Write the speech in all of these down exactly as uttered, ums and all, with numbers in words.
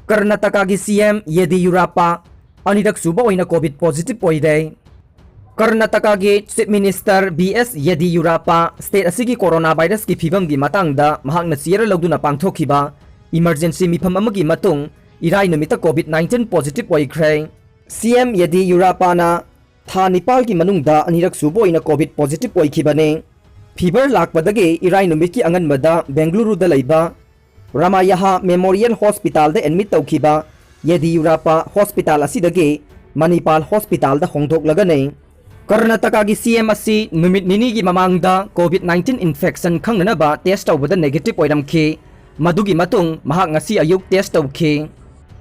ꯀꯔꯅꯥꯇꯀꯥꯒꯤ ꯁꯤ ꯑꯦꯝ ꯌꯦꯗꯤꯌꯨꯔꯥꯞꯄꯥ ꯑꯅꯤꯔꯛ ꯁꯨꯕ ꯑꯣꯏꯅ ꯀꯣꯚꯤꯗ ꯄꯣꯖꯤꯇꯤꯚ ꯑꯣꯏꯔꯦ꯫ ꯀꯔꯅꯥꯇꯀꯥꯒꯤ ꯆꯤꯐ ꯃꯤꯅꯤꯁꯇꯔ ꯕꯤ ꯑꯦꯁ ꯌꯦꯗꯤꯌꯨꯔꯥꯞꯄꯥ ꯁ꯭ꯇꯦꯠ ꯑꯁꯤꯒꯤ ꯀꯣꯔꯣꯅꯥ ꯚꯥꯏꯔꯁꯀꯤ ꯐꯤꯕꯝꯒꯤ ꯃꯇꯥꯡꯗ ꯃꯍꯥꯛꯅ ꯆꯤꯌꯔ ꯂꯧꯗꯨꯅ ꯄꯥꯡꯊꯣꯛꯈꯤꯕ ꯏꯃꯔꯖꯦꯟꯁꯤ ꯃꯤꯐꯝ ꯑꯃꯒꯤ ꯃꯇꯨꯡ ꯏꯔꯥꯏ ꯅꯨꯃꯤꯠꯇ ꯀꯣꯚꯤꯗ ꯅꯥꯏꯟꯇꯤꯟ ꯄꯣꯖꯤꯇꯤꯚ ꯑꯣꯏꯈ꯭ꯔꯦ꯫ ꯁꯤ ꯑꯦꯝ ꯌꯦꯗꯤꯌꯨꯔꯥꯞꯄꯥꯅ ꯊꯥ ꯅꯤꯄꯥꯜꯒꯤ ꯃꯅꯨꯡꯗ ꯑꯅꯤꯔꯛ ꯁꯨꯕ ꯑꯣꯏꯅ ꯀꯣꯚꯤꯗ ꯄꯣꯖꯤꯇꯤꯚ ꯑꯣꯏꯈꯤꯕꯅꯤ꯫ ꯐꯤꯚꯔ ꯂꯥꯛꯄꯗꯒꯤ ꯏꯔꯥꯏ ꯅꯨꯃꯤꯠꯀꯤ ꯑꯉꯟꯕꯗ ꯕꯦꯡꯒꯂꯨꯔꯨꯗ ꯂꯩꯕ ꯔꯥꯃꯥꯌꯥꯍꯥ ꯃꯦꯃꯣꯔꯤꯌꯦꯜ ꯍꯣꯁꯄꯤꯇꯥꯜꯗ ꯑꯦꯗꯃꯤꯠ ꯇꯧꯈꯤꯕ ꯌꯦꯗꯤꯌꯨꯔꯥꯞꯄꯥ ꯍꯣꯁꯄꯤꯇꯥꯜ ꯑꯁꯤꯗꯒꯤ ꯃꯅꯤꯄꯥꯜ ꯍꯣꯁꯄꯤꯇꯥꯜꯗ ꯍꯣꯡꯗꯣꯛꯂꯒꯅꯤ꯫ ꯀꯔꯅꯥꯇꯀꯥꯒꯤ ꯁꯤ ꯑꯦꯝ ꯑꯁꯤ ꯅꯨꯃꯤꯠ ꯅꯤꯅꯤꯒꯤ ꯃꯃꯥꯡꯗ ꯀꯣꯚꯤꯗ ꯅꯥꯏꯟꯇꯤꯟ ꯏꯟꯐꯦꯛꯁꯟ ꯈꯪꯅꯅꯕ ꯇꯦꯁ ꯇꯧꯕꯗ ꯅꯦꯒꯦꯇꯤꯚ ꯑꯣꯏꯔꯝꯈꯤ꯫ ꯃꯗꯨꯒꯤ ꯃꯇꯨꯡ ꯃꯍꯥꯛ ꯉꯁꯤ ꯑꯌꯨꯛ ꯇꯦꯁ ꯇꯧꯈꯤ꯫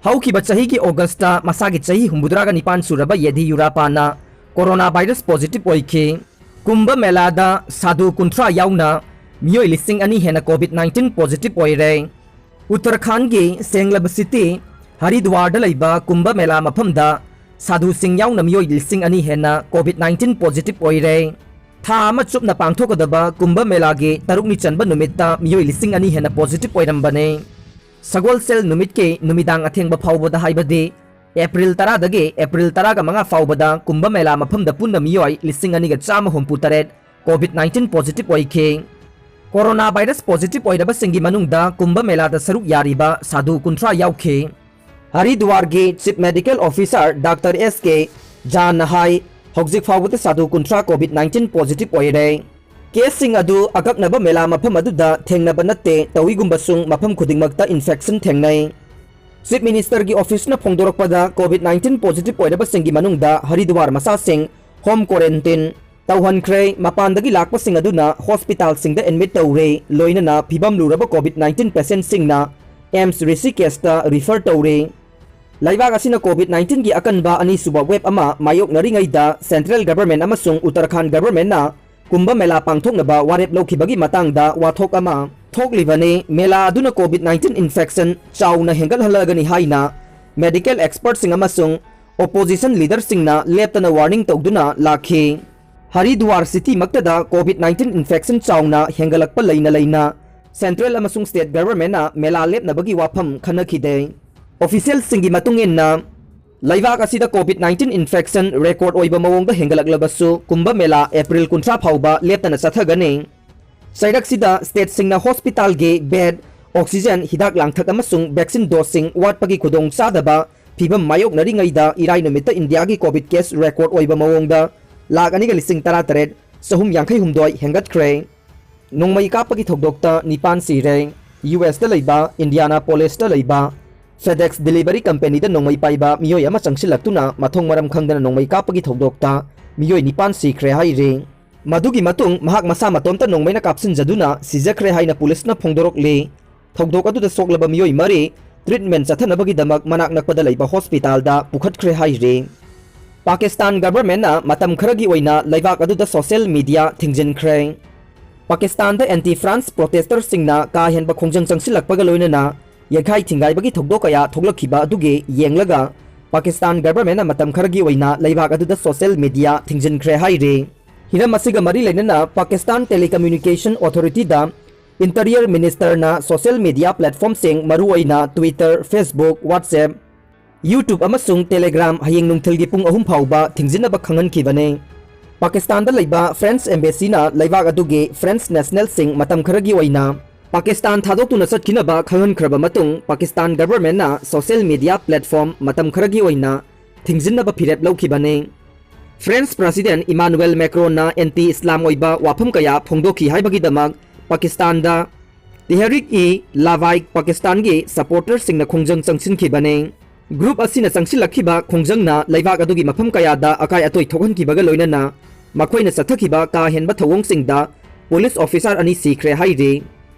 ꯍꯧꯈꯤꯕ ꯆꯍꯤꯒꯤ ꯑꯣꯒꯁꯇ ꯃꯁꯥꯒꯤ ꯆꯍꯤ ꯍꯨꯝꯐꯨꯇꯔꯥꯒ ꯅꯤꯄꯥꯟ ꯁꯨꯔꯕ ꯌꯦꯗꯤꯌꯨꯔꯥꯞꯄꯥꯅ ꯀꯣꯔꯣꯅꯥ ꯚꯥꯏꯔꯁ ꯄꯣꯖꯤꯇꯤꯚ ꯑꯣꯏꯈꯤ꯫ ꯀꯨꯝꯚ ꯃꯦꯂꯥꯗ ꯁꯥꯙꯨ ꯀꯨꯟꯊ꯭ꯔꯥ ꯌꯥꯎꯅ ꯃꯤꯑꯣꯏ ꯂꯤꯁꯤꯡ ꯑꯅꯤ ꯍꯦꯟꯅ ꯀꯣꯚꯤꯗ ꯅꯥꯏꯟꯇꯤꯟ ꯄꯣꯖꯤꯇꯤꯚ ꯑꯣꯏꯔꯦ꯫ ꯎꯠꯇꯔꯈꯥꯟꯗꯒꯤ ꯁꯦꯡꯂꯕ ꯁꯤꯇꯤ ꯍꯔꯤꯗ꯭ꯋꯥꯔꯗ ꯂꯩꯕ ꯀꯨꯝꯚ ꯃꯦꯂꯥ ꯃꯐꯝꯗ ꯁꯥꯙꯨꯁꯤꯡ ꯌꯥꯎꯅ ꯃꯤꯑꯣꯏ ꯂꯤꯁꯤꯡ ꯑꯅꯤ ꯍꯦꯟꯅ ꯀꯣꯚꯤꯗ ꯅꯥꯏꯟꯇꯤꯟ ꯄꯣꯖꯤꯇꯤꯚ ꯑꯣꯏꯔꯦ꯫ ꯊꯥ ꯑꯃ ꯆꯨꯞꯅ ꯄꯥꯡꯊꯣꯛꯀꯗꯕ ꯀꯨꯝꯚ ꯃꯦꯂꯥꯒꯤ ꯇꯔꯨꯛꯅꯤ ꯆꯟꯕ ꯅꯨꯃꯤꯠꯇ ꯃꯤꯑꯣꯏ ꯂꯤꯁꯤꯡ ꯑꯅꯤ ꯍꯦꯟꯅ ꯄꯣꯖꯤꯇꯤꯚ ꯑꯣꯏꯔꯝꯕꯅꯤ꯫ ꯁꯒꯣꯜꯁꯦꯜ ꯅꯨꯃꯤꯠꯀꯤ ꯅꯨꯃꯤꯗꯥꯡ ꯑꯊꯦꯡꯕ ꯐꯥꯎꯕꯗ, ꯍꯥꯏꯕꯗꯤ ꯑꯦꯄ꯭ꯔꯤꯜ ꯇꯔꯥꯗꯒꯤ ꯑꯦꯄ꯭ꯔꯤꯜ ꯇꯔꯥꯒ ꯃꯉꯥ ꯐꯥꯎꯕꯗ ꯀꯨꯝꯚ ꯃꯦꯂꯥ ꯃꯐꯝꯗ ꯄꯨꯟꯅ ꯃꯤꯑꯣꯏ ꯂꯤꯁꯤꯡ ꯑꯅꯤꯒ ꯆꯥꯝꯃ ꯍꯨꯝꯐꯨ ꯇꯔꯦꯠ ꯀꯣꯚꯤꯗ ꯅꯥꯏꯟꯇꯤꯟ ꯄꯣꯖꯤꯇꯤꯚ ꯑꯣꯏꯈꯤ꯫ ꯀꯣꯔꯣꯅꯥ ꯚꯥꯏꯔꯁ ꯄꯣꯖꯤꯇꯤꯚ ꯑꯣꯏꯔꯕꯁꯤꯡꯒꯤ ꯃꯅꯨꯡꯗ ꯀꯨꯝꯚ ꯃꯦꯂꯥꯗ ꯁꯔꯨꯛ ꯌꯥꯔꯤꯕ ꯁꯥꯙꯨ ꯀꯨꯟꯊ꯭ꯔꯥ ꯌꯥꯎꯈꯤ꯫ ꯍꯔꯤꯗ꯭ꯋꯥꯔꯒꯤ ꯆꯤꯐ ꯃꯦꯗꯤꯀꯦꯜ ꯑꯣꯐꯤꯁꯥꯔ ꯗꯥꯛꯇꯔ ꯑꯦꯁ ꯀꯦ ꯖꯥꯟꯅ ꯍꯥꯏ, ꯍꯧꯖꯤꯛ ꯐꯥꯎꯕꯗ ꯁꯥꯙꯨ ꯀꯨꯟꯊ꯭ꯔꯥ ꯀꯣꯚꯤꯗ ꯅꯥꯏꯟꯇꯤꯟ ꯄꯣꯖꯤꯇꯤꯚ ꯑꯣꯏꯔꯦ꯫ ꯀꯦꯁꯁꯤꯡ ꯑꯗꯨ ꯑꯀꯛꯅꯕ ꯃꯦꯂꯥ ꯃꯐꯝ ꯑꯗꯨꯗ ꯊꯦꯡꯅꯕ ꯅꯠꯇꯦ, ꯇꯧꯏꯒꯨꯝꯕꯁꯨꯡ ꯃꯐꯝ ꯈꯨꯗꯤꯡꯃꯛꯇ ꯏꯟꯐꯦꯛꯁꯟ ꯊꯦꯡꯅꯩ꯫ ꯆꯤꯐ ꯃꯤꯅꯤꯁꯇꯔꯒꯤ ꯑꯣꯐꯤꯁꯅ ꯐꯣꯡꯗꯣꯔꯛꯄꯗ, ꯀꯣꯚꯤꯗ ꯅꯥꯏꯟꯇꯤꯟ ꯄꯣꯖꯤꯇꯤꯚ ꯑꯣꯏꯔꯕꯁꯤꯡꯒꯤ ꯃꯅꯨꯡꯗ ꯍꯔꯤꯗ꯭ꯋꯥꯔ ꯃꯆꯥꯁꯤꯡ ꯍꯣꯝ ꯀ꯭ꯋꯥꯔꯦꯟꯇꯤꯟ ꯇꯧꯍꯟꯈ꯭ꯔꯦ꯫ ꯃꯄꯥꯟꯗꯒꯤ ꯂꯥꯛꯄꯁꯤꯡ ꯑꯗꯨꯅ ꯍꯣꯁꯄꯤꯇꯥꯜꯁꯤꯡꯗ ꯑꯦꯗꯃꯤꯠ ꯇꯧꯔꯦ, ꯂꯣꯏꯅꯅ ꯐꯤꯕꯝ ꯂꯨꯔꯕ ꯀꯣꯚꯤꯗ ꯅꯥꯏꯟꯇꯤꯟ ꯄꯦꯁꯦꯟꯠꯁꯤꯡꯅ ꯑꯦꯝꯁ ꯔꯤꯁꯤꯀꯦꯁꯇ ꯔꯤꯐꯔ ꯇꯧꯔꯦ꯫ ꯂꯩꯕꯥꯛ ꯑꯁꯤꯅ ꯀꯣꯚꯤꯗ ꯅꯥꯏꯟꯇꯤꯟꯒꯤ ꯑꯀꯟꯕ ꯑꯅꯤꯁꯨꯕ ꯋꯦꯕ ꯑꯃ ꯃꯥꯌꯣꯛꯅꯔꯤꯉꯩꯗ, ꯁꯦꯟꯇ꯭ꯔꯦꯜ ꯒꯚꯔꯟꯃꯦꯟꯠ ꯑꯃꯁꯨꯡ ꯎꯠꯇꯔꯈꯥꯟꯗ ꯒꯚꯔꯟꯃꯦꯟꯠꯅ ꯀꯨꯝꯚ ꯃꯦꯂꯥ ꯄꯥꯡꯊꯣꯛꯅꯕ ꯋꯥꯔꯦꯞ ꯂꯧꯈꯤꯕꯒꯤ ꯃꯇꯥꯡꯗ ꯋꯥꯊꯣꯛ ꯑꯃ ꯊꯣꯛꯂꯤꯕꯅꯤ꯫ ꯃꯦꯂꯥ ꯑꯗꯨꯅ ꯀꯣꯚꯤꯗ ꯅꯥꯏꯟꯇꯤꯟ ꯏꯟꯐꯦꯛꯁꯟ ꯆꯥꯎꯅ ꯍꯦꯟꯒꯠꯍꯜꯂꯒꯅꯤ ꯍꯥꯏꯅ ꯃꯦꯗꯤꯀꯦꯜ ꯑꯦꯛꯁꯄꯔꯠꯁꯤꯡ ꯑꯃꯁꯨꯡ ꯑꯣꯄꯣꯖꯤꯁꯟ ꯂꯤꯗꯔꯁꯤꯡꯅ ꯂꯦꯞꯇꯅ ꯋꯥꯔꯅꯤꯡ ꯇꯧꯗꯨꯅ ꯂꯥꯛꯈꯤ꯫ ꯍꯔꯤꯗ꯭ꯋꯥꯔ ꯁꯤꯇꯤꯃꯛꯇꯗ ꯀꯣꯚꯤꯗ ꯅꯥꯏꯟꯇꯤꯟ ꯏꯟꯐꯦꯛꯁꯟ ꯆꯥꯎꯅ ꯍꯦꯟꯒꯠꯂꯛꯄ ꯂꯩꯅ ꯂꯩꯅ, ꯁꯦꯟꯇ꯭ꯔꯦꯜ ꯑꯃꯁꯨꯡ ꯁ꯭ꯇꯦꯠ ꯒꯚꯔꯟꯃꯦꯟꯠꯅ ꯃꯦꯂꯥ ꯂꯦꯞꯅꯕꯒꯤ ꯋꯥꯐꯝ ꯈꯟꯅꯈꯤꯗꯦ꯫ Officialꯁꯤꯡꯒꯤ ꯃꯇꯨꯡ ꯏꯟꯅ, ꯂꯩꯕꯥꯛ ꯑꯁꯤꯗ COVID nineteen infection record ꯑꯣꯏꯕ ꯃꯑꯣꯡꯗ ꯍꯦꯟꯒꯠꯂꯛꯂꯕꯁꯨ, ꯀꯨꯝꯚ ꯃꯦꯂꯥ April ꯀꯨꯟꯊ꯭ꯔꯥ ꯐꯥꯎꯕ ꯂꯦꯞꯇꯅ ꯆꯠꯊꯒꯅꯤ꯫ ꯆꯩꯔꯛꯁꯤꯗ stateꯁꯤꯡꯅ hospitalꯒꯤ bed, oxygen, ꯍꯤꯗꯥꯛ ꯂꯥꯡꯊꯛ ꯑꯃꯁꯨꯡ vaccine doseꯁꯤꯡ ꯋꯥꯠꯄꯒꯤ ꯈꯨꯗꯣꯡꯆꯥꯗꯕ ꯐꯤꯚꯝ ꯃꯥꯌꯣꯛꯅꯔꯤꯉꯩꯗ, ꯏꯔꯥꯏ ꯅꯨꯃꯤꯠꯇ ꯏꯟꯗꯤꯌꯥꯒꯤ COVID case record ꯑꯣꯏꯕ ꯃꯑꯣꯡꯗ ꯂꯥꯈ ꯑꯅꯤꯒ ꯂꯤꯁꯤꯡ ꯇꯔꯥꯇꯔꯦꯠ ꯆꯍꯨꯝ ꯌꯥꯡꯈꯩ ꯍꯨꯝꯗꯣꯏ ꯍꯦꯟꯒꯠꯈ꯭ꯔꯦ꯫ ꯅꯣꯡꯃꯩ ꯀꯥꯞꯄꯒꯤ ꯊꯧꯗꯣꯛꯇ ꯅꯤꯄꯥꯟ ꯁꯤꯔꯦ꯫ USꯇ ꯂꯩꯕ Indianapolisꯇ ꯂꯩꯕ FedEx delivery companyꯗ ꯅꯣꯡꯃꯩ ꯄꯥꯏꯕ ꯃꯤꯑꯣꯏ ꯑꯃ ꯆꯪꯁꯤꯜꯂꯛꯇꯨꯅ ꯃꯊꯣꯡ ꯃꯔꯝ ꯈꯪꯗꯅ ꯅꯣꯡꯃꯩ ꯀꯥꯞꯄꯒꯤ ꯊꯧꯗꯣꯛꯇ ꯃꯤꯑꯣꯏ ꯅꯤꯄꯥꯟ ꯁꯤꯈ꯭ꯔꯦ ꯍꯥꯏꯔꯤ꯫ ꯃꯗꯨꯒꯤ ꯃꯇꯨꯡ ꯃꯍꯥꯛ ꯃꯁꯥ ꯃꯇꯣꯝꯇ ꯅꯣꯡꯃꯩꯅ ꯀꯥꯞꯁꯤꯟꯖꯗꯨꯅ ꯁꯤꯖꯈ꯭ꯔꯦ ꯍꯥꯏꯅ ꯄꯨꯂꯤꯁꯅ ꯐꯣꯡꯗꯣꯔꯛꯂꯤ꯫ ꯊꯧꯗꯣꯛ ꯑꯗꯨꯗ ꯁꯣꯛꯂꯕ ꯃꯤꯑꯣꯏ ꯃꯔꯤ treatment ꯆꯠꯊꯅꯕꯒꯤꯗꯃꯛ ꯃꯅꯥꯛ ꯅꯛꯄꯗ ꯂꯩꯕ hospitalꯗ ꯄꯨꯈꯠꯈ꯭ꯔꯦ ꯍꯥꯏꯔꯤ꯫ ꯄꯥꯀꯤꯁꯇꯥꯟ governmentꯅ ꯃꯇꯝ ꯈꯔꯒꯤ ꯑꯣꯏꯅ ꯂꯩꯕꯥꯛ ꯑꯗꯨꯗ social media ꯊꯤꯡꯖꯤꯟꯈ꯭ꯔꯦ꯫ ꯄꯥꯀꯤꯁꯇꯥꯟꯗ anti France protesterꯁꯤꯡꯅ ꯀꯥ ꯍꯦꯟꯕ ꯈꯣꯡꯖꯪ ꯆꯪꯁꯤꯜꯂꯛꯄꯒ ꯂꯣꯏꯅꯅ ꯌꯩꯈꯥꯏ ꯊꯤꯡꯒꯥꯏꯕꯒꯤ ꯊꯧꯗꯣꯛ ꯀꯌꯥ ꯊꯣꯛꯂꯛꯈꯤꯕ ꯑꯗꯨꯒꯤ ꯌꯦꯡꯂꯒ ꯄꯥꯀꯤꯁꯇꯥꯟ governmentꯅ ꯃꯇꯝ ꯈꯔꯒꯤ ꯑꯣꯏꯅ ꯂꯩꯕꯥꯛ ꯑꯗꯨꯗ social media ꯊꯤꯡꯖꯤꯟꯈ꯭ꯔꯦ ꯍꯥꯏꯔꯤ꯫ ꯍꯤꯔꯝ ꯑꯁꯤꯒ ꯃꯔꯤ ꯂꯩꯅꯅ Pakistan Telecommunication Authorityꯗ Interior Ministerꯅ social media platformꯁꯤꯡ, ꯃꯔꯨꯑꯣꯏꯅ Twitter, Facebook, WhatsApp, YouTube ꯑꯃꯁꯨꯡ Telegram ꯍꯌꯦꯡ ꯅꯨꯡꯊꯤꯜꯒꯤ ꯄꯨꯡ ꯑꯍꯨꯝ ꯐꯥꯎꯕ ꯊꯤꯡꯖꯤꯟꯅꯕ ꯈꯪꯍꯟꯈꯤꯕꯅꯤ꯫ ꯄꯥꯀꯤꯁꯇꯥꯟꯗ ꯂꯩꯕ French embassyꯅ ꯂꯩꯕꯥꯛ ꯑꯗꯨꯒꯤ French nationalꯁꯤꯡ ꯃꯇꯝ ꯈꯔꯒꯤ ꯑꯣꯏꯅ ꯄꯥꯀꯤꯁꯇꯥꯟ ꯊꯥꯗꯣꯛꯇꯨꯅ ꯆꯠꯈꯤꯅꯕ ꯈꯪꯍꯟꯈ꯭ꯔꯕ ꯃꯇꯨꯡ, ꯄꯥꯀꯤꯁꯇꯥꯟ governmentꯅ social media platform ꯃꯇꯝ ꯈꯔꯒꯤ ꯑꯣꯏꯅ ꯊꯤꯡꯖꯤꯟꯅꯕ ꯐꯤꯔꯦꯞ ꯂꯧꯈꯤꯕꯅꯤ꯫ French President Emmanuel Macronꯅ anti Islam ꯑꯣꯏꯕ ꯋꯥꯐꯝ ꯀꯌꯥ ꯐꯣꯡꯗꯣꯛꯈꯤ ꯍꯥꯏꯕꯒꯤꯗꯃꯛ ꯄꯥꯀꯤꯁꯇꯥꯟꯗ Tehreek-e-Labbaik ꯄꯥꯀꯤꯁꯇꯥꯟꯒꯤ supporterꯁꯤꯡꯅ ꯈꯣꯡꯖꯪ ꯆꯪꯁꯤꯟꯈꯤꯕꯅꯤ꯫ Group ꯑꯁꯤꯅ ꯆꯪꯁꯤꯜꯂꯛꯈꯤꯕ ꯈꯣꯡꯖꯪꯅ ꯂꯩꯕꯥꯛ ꯑꯗꯨꯒꯤ ꯃꯐꯝ ꯀꯌꯥꯗ ꯑꯀꯥꯏ ꯑꯇꯣꯏ ꯊꯣꯛꯍꯟꯈꯤꯕꯒ ꯂꯣꯏꯅꯅ ꯃꯈꯣꯏꯅ ꯆꯠꯊꯈꯤꯕ ꯀꯥ ꯍꯦꯟꯕ ꯊꯧꯑꯣꯡꯁꯤꯡꯗ police officer ꯑꯅꯤ ꯁꯤꯈ꯭ꯔꯦ ꯍꯥꯏꯔꯤ꯫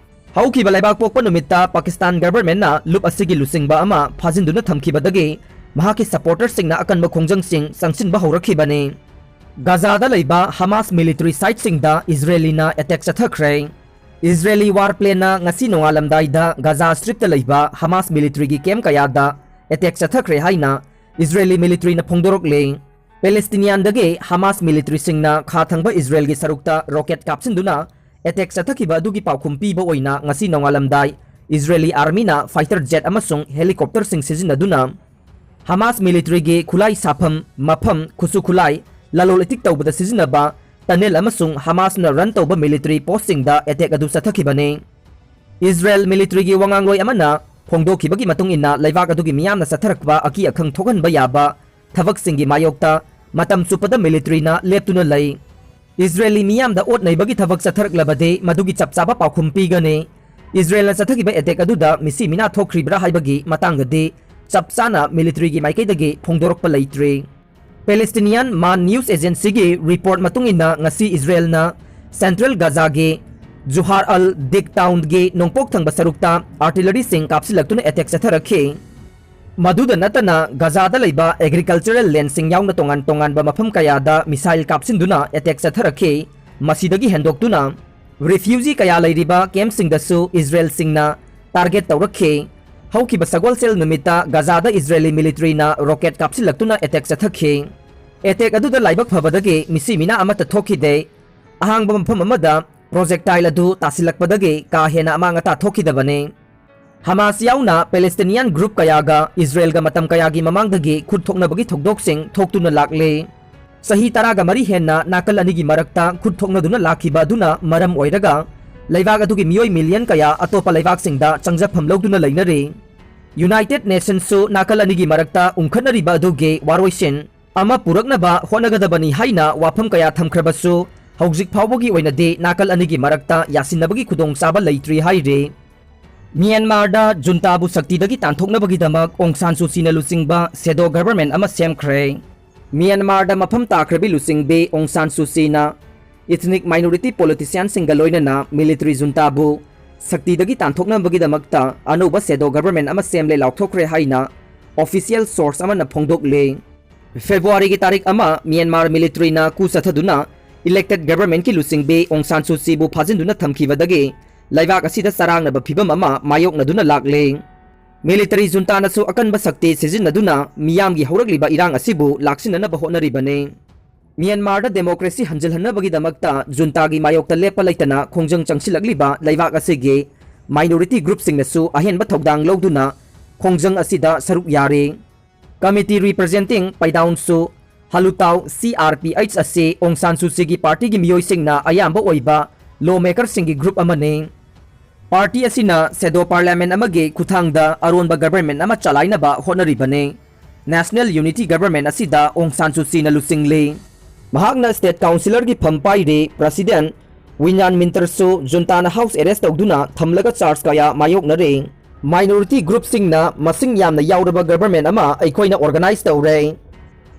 ꯍꯧꯈꯤꯕ ꯂꯩꯕꯥꯛꯄꯣꯛꯄ ꯅꯨꯃꯤꯠꯇ ꯄꯥꯀꯤꯁꯇꯥꯟ governmentꯅ ꯂꯨꯞ ꯑꯁꯤꯒꯤ ꯂꯨꯆꯤꯡꯕ ꯑꯃ ꯐꯥꯖꯤꯟꯗꯨꯅ ꯊꯝꯈꯤꯕꯗꯒꯤ ꯃꯍꯥꯛꯀꯤ supporterꯁꯤꯡꯅ ꯑꯀꯟꯕ ꯈꯣꯡꯖꯪꯁꯤꯡ ꯆꯪꯁꯤꯟꯕ ꯍꯧꯔꯛꯈꯤꯕꯅꯤ꯫ ꯒꯥꯖꯥꯗ ꯂꯩꯕ Hamas military siteꯁꯤꯡꯗ ꯏꯖꯔꯦꯂꯤꯅ attack ꯆꯠꯊꯈ꯭ꯔꯦ꯫ Israeli warplaneꯅ ꯉꯁꯤ ꯅꯣꯡꯉꯥꯜꯂꯝꯗꯥꯏꯗ ꯒꯥꯖꯥ Stripꯇ ꯂꯩꯕ Hamas militaryꯒꯤ camp ꯀꯌꯥꯗ attack ꯆꯠꯊꯈ꯭ꯔꯦ ꯍꯥꯏꯅ Israeli militaryꯅ ꯐꯣꯡꯗꯣꯔꯛꯂꯤ꯫ Palestinianꯗꯒꯤ Hamas militaryꯁꯤꯡꯅ ꯈꯥ ꯊꯪꯕ ꯏꯖꯔꯦꯜꯒꯤ ꯁꯔꯨꯛꯇ rocket ꯀꯥꯞꯁꯤꯟꯗꯨꯅ attack ꯆꯠꯊꯈꯤꯕ ꯑꯗꯨꯒꯤ ꯄꯥꯎꯈꯨꯝ ꯄꯤꯕ ꯑꯣꯏꯅ ꯉꯁꯤ ꯅꯣꯡꯉꯥꯜꯂꯝꯗꯥꯏ Israeli armyꯅ fighter jet ꯑꯃꯁꯨꯡ helicopterꯁꯤꯡ ꯁꯤꯖꯤꯟꯅꯗꯨꯅ Hamas militaryꯒꯤ ꯈꯨꯠꯂꯥꯏ ꯁꯥꯐꯝ, ꯃꯐꯝ, ꯈꯨꯠꯁꯨ ꯈꯨꯠꯂꯥꯏ, ꯂꯂꯣꯜ ꯏꯇꯤꯛ ꯇꯧꯕꯗ ꯁꯤꯖꯤꯟꯅꯕ tunnel ꯑꯃꯁꯨꯡ Hamasꯅ run ꯇꯧꯕ military postꯁꯤꯡꯗ attack ꯑꯗꯨ ꯆꯠꯊꯈꯤꯕꯅꯤ꯫ Israel militaryꯒꯤ ꯋꯥꯉꯥꯡꯂꯣꯏ ꯑꯃꯅ ꯐꯣꯡꯗꯣꯛꯈꯤꯕꯒꯤ ꯃꯇꯨꯡ ꯏꯟꯅ, ꯂꯩꯕꯥꯛ ꯑꯗꯨꯒꯤ ꯃꯤꯌꯥꯝꯅ ꯆꯠꯊꯔꯛꯄ ꯑꯀꯤ ꯑꯈꯪ ꯊꯣꯛꯍꯟꯕ ꯌꯥꯕ ꯊꯕꯛꯁꯤꯡꯒꯤ ꯃꯥꯌꯣꯛꯇ ꯃꯇꯝ ꯆꯨꯞꯄꯗ militaryꯅ ꯂꯦꯞꯇꯨꯅ ꯂꯩ꯫ Israeli ꯃꯤꯌꯥꯝꯗ ꯑꯣꯠ ꯅꯩꯕꯒꯤ ꯊꯕꯛ ꯆꯠꯊꯔꯛꯂꯕꯗꯤ ꯃꯗꯨꯒꯤ ꯆꯞ ꯆꯥꯕ ꯄꯥꯎꯈꯨꯝ ꯄꯤꯒꯅꯤ꯫ Israelꯅ ꯆꯠꯊꯈꯤꯕ attack ꯑꯗꯨꯗ ꯃꯤꯁꯤ ꯃꯤꯅꯥ ꯊꯣꯛꯈ꯭ꯔꯤꯕ꯭ꯔꯥ ꯍꯥꯏꯕꯒꯤ ꯃꯇꯥꯡꯗꯗꯤ ꯆꯞ ꯆꯥꯅ militaryꯒꯤ ꯃꯥꯏꯀꯩꯗꯒꯤ ꯐꯣꯡꯗꯣꯔꯛꯄ ꯂꯩꯇ꯭ꯔꯤ꯫ Palestinian MAN news agencyꯒꯤ report ꯃꯇꯨꯡ ꯏꯟꯅ, ꯉꯁꯤ Israelꯅ central Gazaꯒꯤ Juhar al-Dik townꯒꯤ ꯅꯣꯡꯄꯣꯛ ꯊꯪꯕ ꯁꯔꯨꯛꯇ artilleryꯁꯤꯡ ꯀꯥꯞꯁꯤꯜꯂꯛꯇꯨꯅ attack ꯆꯠꯊꯔꯛꯈꯤ꯫ ꯃꯗꯨꯗ ꯅꯠꯇꯅ, Gazaꯗ ꯂꯩꯕ agricultural landꯁꯤꯡ ꯌꯥꯎꯅ ꯇꯣꯉꯥꯟ ꯇꯣꯉꯥꯟꯕ ꯃꯐꯝ ꯀꯌꯥꯗ missile ꯀꯥꯞꯁꯤꯟꯗꯨꯅ attack ꯆꯠꯊꯔꯛꯈꯤ꯫ ꯃꯁꯤꯗꯒꯤ ꯍꯦꯟꯗꯣꯛꯇꯨꯅ, refugee ꯀꯌꯥ ꯂꯩꯔꯤꯕ campꯁꯤꯡꯗꯁꯨ Israelꯁꯤꯡꯅ target ꯇꯧꯔꯛꯈꯤ꯫ ꯍꯧꯈꯤꯕ ꯁꯒꯣꯜꯁꯦꯜ ꯅꯨꯃꯤꯠꯇ Gazaꯗ Israeli militaryꯅ rocket ꯀꯥꯞꯁꯤꯜꯂꯛꯇꯨꯅ attack ꯆꯠꯊꯈꯤ꯫ Attack ꯑꯗꯨꯗ ꯂꯥꯏꯕꯛ ꯐꯕꯗꯒꯤ ꯃꯤꯁꯤ ꯃꯤꯅꯥ ꯑꯃꯠꯇ ꯊꯣꯛꯈꯤꯗꯦ꯫ ꯑꯍꯥꯡꯕ ꯃꯐꯝ ꯑꯃꯗ projectile ꯑꯗꯨ ꯇꯥꯁꯤꯜꯂꯛꯄꯗꯒꯤ ꯀꯥ ꯍꯦꯟꯅ ꯑꯃꯥꯡ ꯑꯇꯥ ꯊꯣꯛꯈꯤꯗꯕꯅꯤ꯫ Hamas ꯌꯥꯎꯅ Palestinian group ꯀꯌꯥꯒ Israelꯒ ꯃꯇꯝ ꯀꯌꯥꯒꯤ ꯃꯃꯥꯡꯗꯒꯤ ꯈꯨꯠ ꯊꯣꯛꯅꯕꯒꯤ ꯊꯧꯗꯣꯛꯁꯤꯡ ꯊꯣꯛꯇꯨꯅ ꯂꯥꯛꯂꯤ꯫ ꯆꯍꯤ ꯇꯔꯥꯒ ꯃꯔꯤ ꯍꯦꯟꯅ ꯅꯥꯀꯜ ꯑꯅꯤꯒꯤ ꯃꯔꯛꯇ ꯈꯨꯠ ꯊꯣꯛꯅꯗꯨꯅ ꯂꯥꯛꯈꯤꯕ ꯑꯗꯨꯅ ꯃꯔꯝ ꯑꯣꯏꯔꯒ, ꯂꯩꯕꯥꯛ ꯑꯗꯨꯒꯤ ꯃꯤꯑꯣꯏ million ꯀꯌꯥ ꯑꯇꯣꯞꯄ ꯂꯩꯕꯥꯛꯁꯤꯡꯗ ꯆꯪꯖꯐꯝ ꯂꯧꯗꯨꯅ ꯂꯩꯅꯔꯤ꯫ United Nationsꯁꯨ ꯅꯥꯀꯜ ꯑꯅꯤꯒꯤ ꯃꯔꯛꯇ ꯎꯪꯈꯠꯅꯔꯤꯕ ꯑꯗꯨꯒꯤ ꯋꯥꯔꯣꯏꯁꯤꯟ ꯑꯃ ꯄꯨꯔꯛꯅꯕ ꯍꯣꯠꯅꯒꯗꯕꯅꯤ ꯍꯥꯏꯅ ꯋꯥꯐꯝ ꯀꯌꯥ ꯊꯝꯈ꯭ꯔꯕꯁꯨ, ꯍꯧꯖꯤꯛ ꯐꯥꯎꯕꯒꯤ ꯑꯣꯏꯅꯗꯤ ꯅꯥꯀꯜ ꯑꯅꯤꯒꯤ ꯃꯔꯛꯇ ꯌꯥꯁꯤꯟꯅꯕꯒꯤ ꯈꯨꯗꯣꯡꯆꯥꯕ ꯂꯩꯇ꯭ꯔꯤ ꯍꯥꯏꯔꯤ꯫ ꯃ꯭ꯌꯥꯟꯃꯥꯔꯗ ꯖꯨꯟꯇꯥꯕꯨ ꯁꯛꯇꯤꯗꯒꯤ ꯇꯥꯟꯊꯣꯛꯅꯕꯒꯤꯗꯃꯛ ꯑꯣꯡ ꯁꯥꯟ ꯁꯨ ꯆꯤꯅ ꯂꯨꯆꯤꯡꯕ shadow government ꯑꯃ ꯁꯦꯝꯈ꯭ꯔꯦ꯫ ꯃ꯭ꯌꯥꯟꯃꯥꯔꯗ ꯃꯐꯝ ꯇꯥꯈ꯭ꯔꯕꯤ ꯂꯨꯆꯤꯡꯕꯤ ꯑꯣꯡ ꯁꯥꯟ ꯁꯨ ꯆꯤꯅ ethnic minority politicianꯁꯤꯡꯒ ꯂꯣꯏꯅꯅ military ꯖꯨꯟꯇꯥꯕꯨ ꯁꯛꯇꯤꯗꯒꯤ ꯇꯥꯟꯊꯣꯛꯅꯕꯒꯤꯗꯃꯛꯇ ꯑꯅꯧꯕ shadow government ꯑꯃ ꯁꯦꯝꯂꯦ ꯂꯥꯎꯊꯣꯛꯈ꯭ꯔꯦ ꯍꯥꯏꯅ official source ꯑꯃꯅ ꯐꯣꯡꯗꯣꯛꯂꯤ꯫ Februaryꯒꯤ ꯇꯥꯔꯤꯛ ꯑꯃ ꯃ꯭ꯌꯥꯟꯃꯥꯔ militaryꯅ coup ꯆꯠꯊꯗꯨꯅ elected governmentꯀꯤ ꯂꯨꯆꯤꯡꯕꯤ ꯑꯣꯡ ꯁꯥꯟ ꯁꯨ ꯆꯤꯕꯨ ꯐꯥꯖꯤꯟꯗꯨꯅ ꯊꯝꯈꯤꯕꯗꯒꯤ ꯂꯩꯕꯥꯛ ꯑꯁꯤꯗ ꯆꯔꯥꯡꯅꯕ ꯐꯤꯚꯝ ꯑꯃ ꯃꯥꯌꯣꯛꯅꯗꯨꯅ ꯂꯥꯛꯂꯤ꯫ Military ꯖꯨꯟꯇꯥꯅꯁꯨ ꯑꯀꯟꯕ ꯁꯛꯇꯤ ꯁꯤꯖꯤꯟꯅꯗꯨꯅ ꯃꯤꯌꯥꯝꯒꯤ ꯍꯧꯔꯛꯂꯤꯕ ꯏꯔꯥꯡ ꯑꯁꯤꯕꯨ ꯂꯥꯛꯁꯤꯟꯅꯅꯕ ꯍꯣꯠꯅꯔꯤꯕꯅꯤ꯫ ꯃ꯭ꯌꯥꯟꯃꯥꯔꯗ democracy ꯍꯟꯖꯤꯜꯍꯟꯅꯕꯒꯤꯗꯃꯛꯇ ꯖꯨꯟꯇꯥꯒꯤ ꯃꯥꯌꯣꯛꯇ ꯂꯦꯞꯄ ꯂꯩꯇꯅ ꯈꯣꯡꯖꯪ ꯆꯪꯁꯤꯜꯂꯛꯂꯤꯕ ꯂꯩꯕꯥꯛ ꯑꯁꯤꯒꯤ minority groupꯁꯤꯡꯅꯁꯨ ꯑꯍꯦꯟꯕ ꯊꯧꯗꯥꯡ ꯂꯧꯗꯨꯅ ꯈꯣꯡꯖꯪ ꯑꯁꯤꯗ ꯁꯔꯨꯛ ꯌꯥꯔꯤ꯫ Committee representing Paidaunsu Halutao C R P H ꯑꯁꯤ ꯑꯣꯡ ꯁꯥꯟ ꯁꯨ ꯆꯤꯒꯤ ꯄꯥꯔꯇꯤꯒꯤ ꯃꯤꯑꯣꯏꯁꯤꯡꯅ ꯑꯌꯥꯝꯕ ꯑꯣꯏꯕ ꯂꯣ ꯃꯦꯀꯔꯁꯤꯡꯒꯤ ꯒ꯭ꯔꯨꯞ ꯑꯃꯅꯤ꯫ ꯄꯥꯔꯇꯤ ꯑꯁꯤꯅ ꯁꯦꯗꯣ ꯄꯥꯔꯂꯤꯌꯥꯃꯦꯟ ꯑꯃꯒꯤ ꯈꯨꯠꯊꯥꯡꯗ ꯑꯔꯣꯟꯕ ꯒꯕꯔꯃꯦꯟ ꯑꯃ ꯆꯂꯥꯏꯅꯕ ꯍꯣꯠꯅꯔꯤꯕꯅꯤ꯫ ꯅꯦꯁꯅꯦꯜ ꯌꯨꯅꯤꯇꯤ ꯒꯕꯔꯃꯦꯟ ꯑꯁꯤꯗ ꯑꯣꯡ ꯁꯥꯟ ꯁꯨ ꯆꯤꯅ ꯂꯨꯆꯤꯡꯂꯤ꯫ ꯃꯍꯥꯛꯅ ꯁ꯭ꯇꯦꯠ ꯀꯥꯎꯟꯁꯤꯂꯔꯒꯤ ꯐꯝ ꯄꯥꯏꯔꯤ꯫ ꯄ꯭ꯔꯁꯤꯗꯦꯟ ꯋꯤꯟꯌꯥꯟ ꯃꯤꯟꯇꯔꯁꯨ ꯖꯨꯟꯇꯥꯅ ꯍꯥꯎꯁ ꯑꯦꯔꯦꯁ ꯇꯧꯗꯨꯅ ꯊꯝꯂꯒ ꯆꯥꯔꯖ ꯀꯌꯥ ꯃꯥꯌꯣꯛꯅꯔꯤ꯫ Minority ꯒ꯭ꯔꯨꯞꯁꯤꯡꯅ ꯃꯁꯤꯡ ꯌꯥꯝꯅ ꯌꯥꯎꯔꯕ ꯒꯕꯔꯃꯦꯟ ꯑꯃ ꯑꯩꯈꯣꯏꯅ ꯑꯣꯔꯒꯅꯥꯏꯖ ꯇꯧꯔꯦ꯫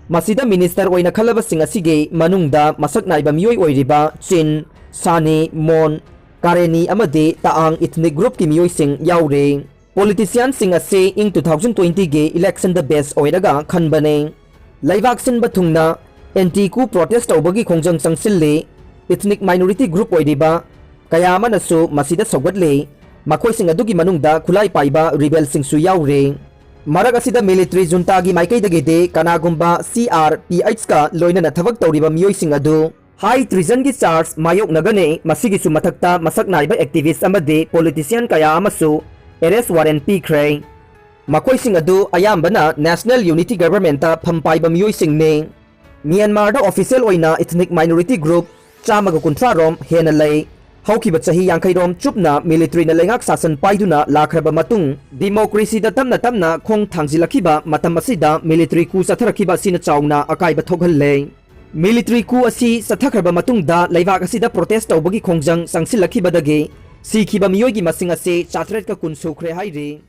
ꯃꯁꯤꯗ ꯃꯤꯅꯤꯁꯇꯔ ꯑꯣꯏꯅ ꯈꯜꯂꯕꯁꯤꯡ ꯑꯁꯤꯒꯤ ꯃꯅꯨꯡꯗ ꯃꯁꯛ ꯅꯥꯏꯕ ꯃꯤꯑꯣꯏ ꯑꯣꯏꯔꯤꯕ ꯆꯤꯟ, ꯁꯥꯅꯤ, ꯃꯣꯟ, ꯀꯥꯔꯦꯅꯤ ꯑꯃꯗꯤ ꯇꯥꯑꯥꯡ ꯏꯊꯅꯤꯛ ꯒ꯭ꯔꯨꯞꯀꯤ ꯃꯤꯑꯣꯏꯁꯤꯡ ꯌꯥꯎꯔꯤ꯫ ꯄꯣꯂꯤꯇꯤꯁꯤꯌꯥꯟꯁꯤꯡ ꯑꯁꯤ ꯏꯪ two thousand twenty ꯒꯤ ꯏꯂꯦꯛꯁꯟꯗ ꯕꯦꯁ ꯑꯣꯏꯔꯒ ꯈꯟꯕꯅꯤ꯫ ꯂꯩꯕꯥꯛ ꯁꯤꯟꯕ ꯊꯨꯡꯅ ꯑꯦꯟꯇꯤ ꯀꯨ ꯄ꯭ꯔꯣꯇꯦꯁ ꯇꯧꯕꯒꯤ ꯈꯣꯡꯖꯪ ꯆꯪꯁꯤꯜꯂꯤ꯫ ꯏꯊꯅꯤꯛ ꯃꯥꯏꯅꯣꯔꯤꯇꯤ ꯒ꯭ꯔꯨꯞ ꯑꯣꯏꯔꯤꯕ ꯀꯌꯥ ꯑꯃꯅꯁꯨ ꯃꯁꯤꯗ ꯁꯧꯒꯠꯂꯤ꯫ ꯃꯈꯣꯏꯁꯤꯡ ꯑꯗꯨꯒꯤ ꯃꯅꯨꯡꯗ ꯈꯨꯠꯂꯥꯏ ꯄꯥꯏꯕ ꯔꯤꯕꯦꯜꯁꯤꯡꯁꯨ ꯌꯥꯎꯔꯤ꯫ ꯃꯔꯛ ꯑꯁꯤꯗ ꯃꯤꯂꯤꯇꯔꯤ ꯖꯨꯟꯇꯥꯒꯤ ꯃꯥꯏꯀꯩꯗꯒꯤꯗꯤ ꯀꯅꯥꯒꯨꯝꯕ ꯁꯤ ꯑꯥꯔ ꯄꯤ ꯑꯩꯆꯀ ꯂꯣꯏꯅꯅ ꯊꯕꯛ ꯇꯧꯔꯤꯕ ꯃꯤꯑꯣꯏꯁꯤꯡ ꯑꯗꯨ ꯍꯥꯏ ꯇ꯭ꯔꯤꯖꯟꯒꯤ ꯆꯥꯔꯖ ꯃꯥꯌꯣꯛꯅꯒꯅꯤ꯫ ꯃꯁꯤꯒꯤꯁꯨ ꯃꯊꯛꯇ ꯃꯁꯛ ꯅꯥꯏꯕ ꯑꯦꯛꯇꯤꯚꯤꯁ꯭ꯠ ꯑꯃꯗꯤ ꯄꯣꯂꯤꯇꯤꯁꯤꯌꯥꯟ ꯀꯌꯥ ꯑꯃꯁꯨ ꯑꯦꯔꯦꯁ ꯋꯥꯔꯦꯟꯠ ꯄꯤꯈ꯭ꯔꯦ꯫ ꯃꯈꯣꯏꯁꯤꯡ ꯑꯗꯨ ꯑꯌꯥꯝꯕꯅ ꯅꯦꯁꯅꯦꯜ ꯌꯨꯅꯤꯇꯤ ꯒꯕꯔꯃꯦꯟꯠꯇ ꯐꯝ ꯄꯥꯏꯕ ꯃꯤꯑꯣꯏꯁꯤꯡꯅꯤ꯫ ꯃ꯭ꯌꯥꯟꯃꯥꯔꯗ ꯑꯣꯐꯤꯁꯤꯌꯦꯜ ꯑꯣꯏꯅ ꯏꯊꯅꯤꯛ ꯃꯥꯏꯅꯣꯔꯤꯇꯤ ꯒ꯭ꯔꯨꯞ ꯆꯥꯝꯃꯒ ꯀꯨꯟꯊ꯭ꯔꯥ ꯔꯣꯝ ꯍꯦꯟꯅ ꯂꯩ꯫ ꯍꯧꯈꯤꯕ ꯆꯍꯤ ꯌꯥꯡꯈꯩ ꯔꯣꯝ ꯆꯨꯞꯅ ꯃꯤꯂꯤꯇꯔꯤꯅ ꯂꯩꯉꯥꯛ ꯁꯥꯁꯟ ꯄꯥꯏꯗꯨꯅ ꯂꯥꯛꯈ꯭ꯔꯕ ꯃꯇꯨꯡ, ꯗꯤꯃꯣꯀ꯭ꯔꯦꯁꯤꯗ ꯇꯞꯅ ꯇꯞꯅ ꯈꯣꯡ ꯊꯥꯡꯖꯤꯜꯂꯛꯈꯤꯕ ꯃꯇꯝ ꯑꯁꯤꯗ ꯃꯤꯂꯤꯇꯔꯤ ꯀꯨ ꯆꯠꯊꯔꯛꯈꯤꯕ ꯑꯁꯤꯅ ꯆꯥꯎꯅ ꯑꯀꯥꯏꯕ ꯊꯣꯛꯍꯜꯂꯦ꯫ ꯃꯤꯂꯤꯇꯔꯤ ꯀꯨ ꯑꯁꯤ ꯆꯠꯊꯈ꯭ꯔꯕ ꯃꯇꯨꯡꯗ ꯂꯩꯕꯥꯛ ꯑꯁꯤꯗ ꯄ꯭ꯔꯣꯇꯦꯁ ꯇꯧꯕꯒꯤ ꯈꯣꯡꯖꯪ ꯆꯪꯁꯤꯜꯂꯛꯈꯤꯕꯗꯒꯤ ꯁꯤꯈꯤꯕ ꯃꯤꯑꯣꯏꯒꯤ ꯃꯁꯤꯡ ꯑꯁꯤ ꯆꯥꯇ꯭ꯔꯦꯠꯀ ꯀꯨꯟ ꯁꯨꯈ꯭ꯔꯦ ꯍꯥꯏꯔꯤ꯫